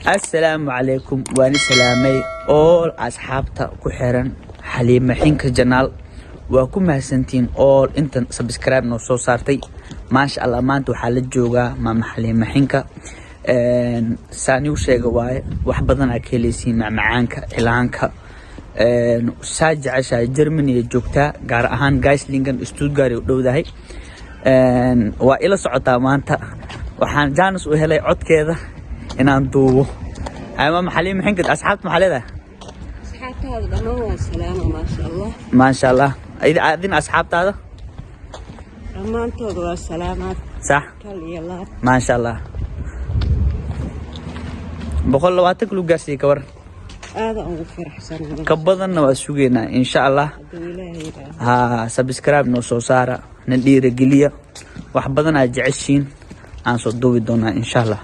Assalaamu calaykum. Waani salaamay all asxaabta ku xiran Xaliima Xinka Channel. Waa ku mahadsantihiin all intan subscribe noo soo saartay. Maasha Allah, maanta waxaa la joogaa Maama Xaliima Xinka. Saani u sheega waaye, wax badan aa ka helaysiin, macmacaanka, cilaanka saa jeceshahay. Germany ay joogtaa, gaar ahaan Geislingen, Stuttgart ay u dhowdahay. Waa ila socotaa. Maanta waxaan chance u helay codkeeda inaan duubo. Maama Xaliima Xinka, asxaabta maxaa leedahay? Asxaabtaada dhammaan waa salaama, maasha Allah. Maasha Allah. Adin asxaabtaada? Dhammaantooda waa salaamaad. Sax. Kal iyo laab. Maasha Allah, 120 lagu gaarsiiyey, ka waran? Aada ugu faraxsanahay. Ka badanna waa sugeynaa, insha Allah. Hadduu Ilaahay yidhaaho. Ha subscribe noo soo saara, na dhiirageliya. Wax badan aad jeceshiin aan soo duubi doonaa, insha Allah.